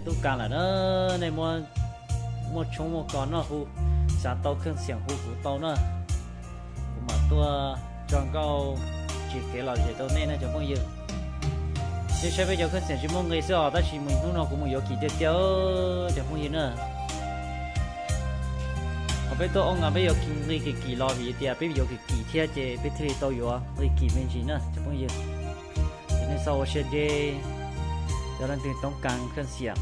Tub Kas lawm na, nej muaj tshoob muaj kos noj hu, xav tau kheej xiam hu kuv tau na, kuv mam tuaj tso nkauj tsim kev lom zem rau nej na cov phooj ywg. Nej saib peb cov kheej xiam tsis muaj nqi xwb os, tab sis mus hnub no kuv mus yuav kim tiag tiag cov phooj ywg na. Ho peb tuaj ua nqi peb yuav nqi kim kim los vim tias peb yuav kim kim thiab ces peb thiaj li tau yuav nqi kim me ntsis na cov phooj ywg. Ces nej txhob ua siab deb, yog leej twg toob kas kheej xiam,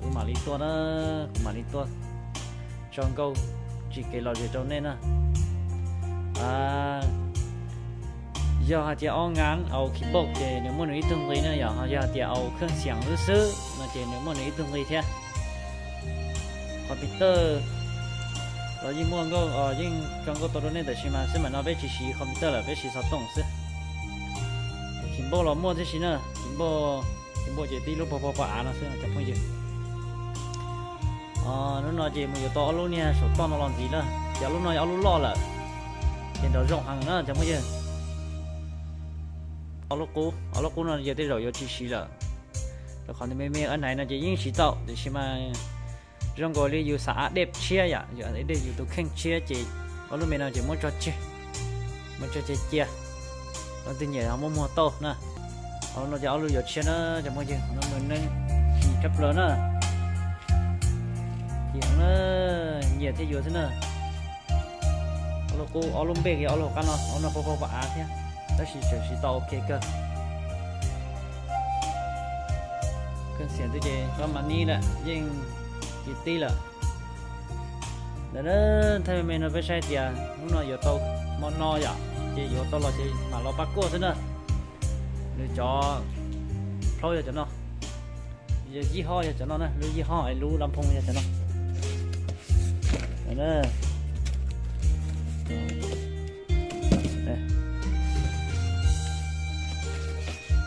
kuv mam li tuaj na, kuv mam li tuaj tso nkauj tsim kev lom zem rau nej na. Yog hais tias ob ngan au khib npauj ces nws muaj nws ib tug nqi na, yog hais tias au kheej xiam xwb xwb no ces nws muaj nws ib tug nqi thiab. Computer los yeej muaj nkauj, yeej tso nkauj tau rau nej tam sim mas xwb, mas no peb tsis siv computer lawm, peb siv xov tooj xwb. Khib npauj los muaj tib si na, khib npauj, khib npauj ces tib lub pog pog pog av no xwb cov phooj ywg. Hnub no ces mus yuav tau ob lub niag saum toj no los ntxiv na, ces ob lub no yog ob lub loj lawm, ces nrov zoo heev na cov phooj ywg. Ob lub qub, ob lub qub no yog tej zaum yuav tsis siv lawm, rau qhov nws me me ab naiv no ces yeej siv tau, tiam sis mas zoo nkaus li yus xav ab dej tshiab yom, yus ab dej yus tus kheej tshiab ces ob lub me no ces muab tso tseg, muab tso tseg cia, leej twg nyiam ho muab muag tau na. Ob lub no ces ob lub yuav tshiab na cov phooj ywg, no mus neeg kim tshaj plaws na, kim heev na, nyiam thiaj yuav xwb na. Ob lub qub, ob lub npej kiag ob lub hauv qab no, ob no pog pog pog av thiab, tab sis tseem siv tau ok kawg. Kheej xiam twb ces tsob mas nib lawm yeej kim tib lawm. Ntawd na, thaij me me no peb saib tias hnub no yuav tau hmo no yom, ces yuav tau los ces mam los pab kuaj xwb na. Nws cov plaub yog cov no, yog yij ho yog cov no na, lub yij ho es lub lab phoo yog cov no.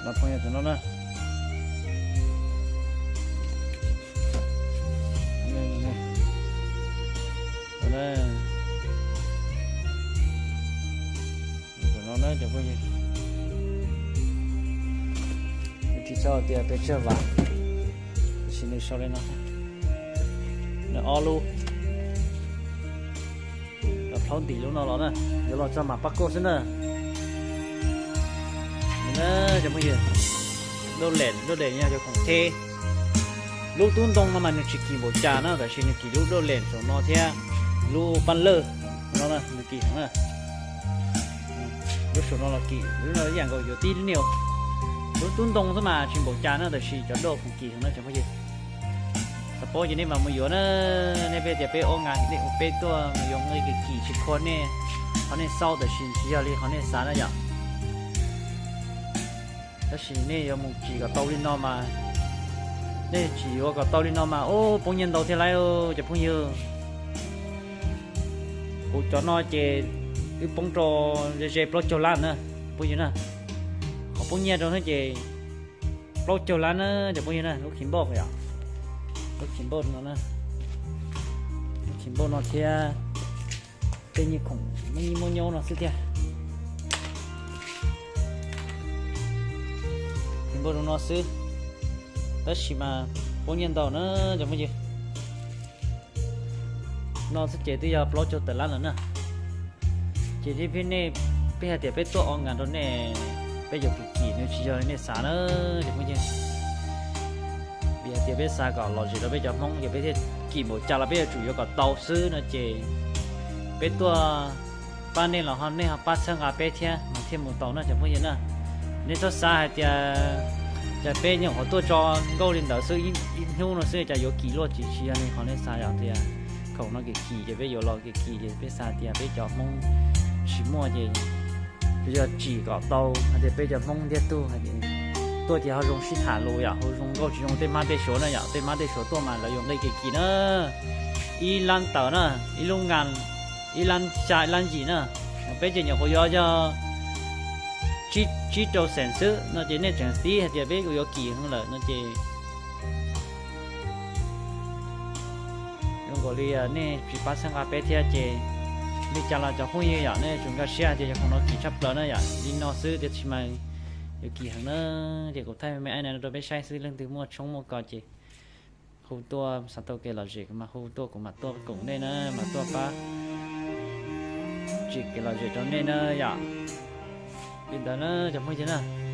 Lab phoo yog cov no na. Cov no na cov phooj ywg, tsis txhob tias peb tsawg vam, tab sis nws sau li no, nws ob lub, plaub ntim lub no los na, yuav los txog mam pab kuaj xwb na. Cov phooj ywg, daj lem, daj lem yog cov khoom theb. Lub tub ntoo no mas nws tsis kim npaum cas na, tab sis nws kim lub daj lem saum no thiab lub paj lawj no nws kim heev na. Lub saum no los kim, lub no ib yam nkaus yuav tib niag, lub tub ntoo xwb mas tsis npaum cas na, tab sis cov daj khoom kim heev na cov phooj ywg. Xav paub ces nej mam mus yuav na, nej peb tias peb ob ngas nej ua peb tuaj mus yuav nqi kim kim tsis khuam nej, qhov nej xav tab sis tsis yog li qhov nej xav na yom. Tab sis nej yuav mus tsim kom tau li no mas, nej tsim yuav kom tau li no mas ub poob nyiaj ntau thiab lauj cov phooj ywg. Kuv cov no ces wb poob rau ze ze plaub caug lab na phooj ywg na. Qhov poob nyiaj rau no ces plaub caug lab na cov phooj ywg na, lub khib npauj yom, lub khib npauj no na, lub khib npauj no thiab tej nyiaj khoom muaj nyiaj muaj nyaub no xwb thiab. Khib npauj rau no xwb, tab sis mas poob nyiaj ntau na cov phooj ywg. No xwb ces twb yog plaub caug tawm lab lawm na. Ces peb, nej, peb hais tias peb tuaj ob ngas rau nej, peb yuav kim kim nws tsis yog li nej xav na cov phooj ywg. Vim hais tias peb xav kom lom zem rau peb cov Hmoob ces peb thiaj kim npaum cas los peb yuav tsum yuav kom tau xwb no ces peb tuaj pab nej los ho nej ho pab txhawb nqa peb thiab mas thiaj mus tau na cov phooj ywg na. Nej txhob xav hais tias cas peb nyuam qhuav tuaj tso nkauj li ntawd xwb ib hnub no xwb cas yuav kim luaj, tsis, tsis yog li qhov nej xav yom, tias khoom no kim kim ces peb yuav los kim kim ces peb xav tias peb cov Hmoob tsis muaj ces peb yuav tsim kom tau hais tias peb cov Hmoob ntiag tug hais tias tuaj ces ho zoo sib tham lus yom, ho zoo nkauj tsis zoo tej mab tej suav na yom, tej mab tej suav tuaj mas lawv yuav nqi kim kim na, ib lab tawm na, ib lub nkas, ib lab xya ib lab yim na, peb ces nyuam qhuav yuav yog tsib rau xees xwb no ces nej tseem tib hais tias peb kuj yuav kim heev lawm no ces zoo nkaus li nej tsis pab txhawb nqa peb thiab ces li cas los cov phooj ywg yom nej tsum nkag siab hais tias cov khoom no kim tshaj plaws na yom, li no xwb tiam sis mas yuav kim heev na. Ces kuv thaij me me no rau peb saib xwb, leej twg muaj tshoob muaj kos ces Hu tuaj xav tau kev lom zem kuv mas hu tuaj, kuv mam tuaj koom nej na, mam tuaj pab tsim kev lom zem rau nej na yom. Li ntawd na cov phooj ywg na.